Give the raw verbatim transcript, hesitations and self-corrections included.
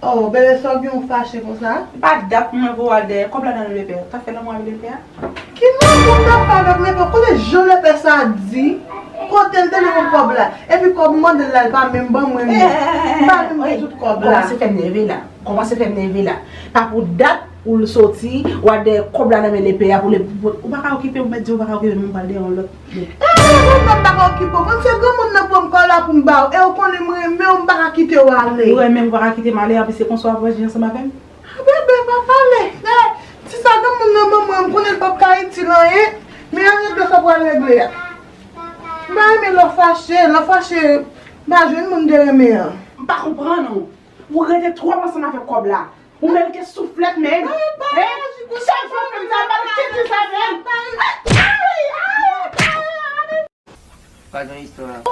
Oh, bebe, sa w gen w fache konsa? Pa dat mwen pou w al dèyè kòb la nan men lepè. T ap fè lanmou avèk lepè a? Ki lanmou m t ap fè avèk lepè? Kote jan lepè sa di? Kote l te jwenn kòb la? Epi kòb m mande l la, l pa menm ban mwen li. M pa menm gen tout kòb la. Kòmanse fè m nève la. Kòmanse fè m nève la. Pa pou dat ou l soti, w al dèyè kòb la nan men lepè a pou le. Ou pa ka okipe m, mwen di ou pa ka okipe m, m pral dèyè yon lòt. Eee, ou pa ka okipe w. Konn se granmoun nan pran m kòb la pou m ba w. E ou konnen m renmen w, m pa ka kite w ale. Ou renmen m, ou pa ka kite m ale, anpi se konsa w ap raji ansanm avè m? A bebe, pa pale. Eh, ti sa granmoun nan ban mwen, m konnen l p ap ka itil anyen. Men al regle sa w pral regle a. M pa renmen lè w fache, lè w fache, m pa jwenn moun m te renmen an. M pa konprann ou. Ou rete twòp ansanm avèk kòb la. Ou mèt gen souflèt menm. Chak fwa fè m sa, pa kite sa menm. Pa gen istwa.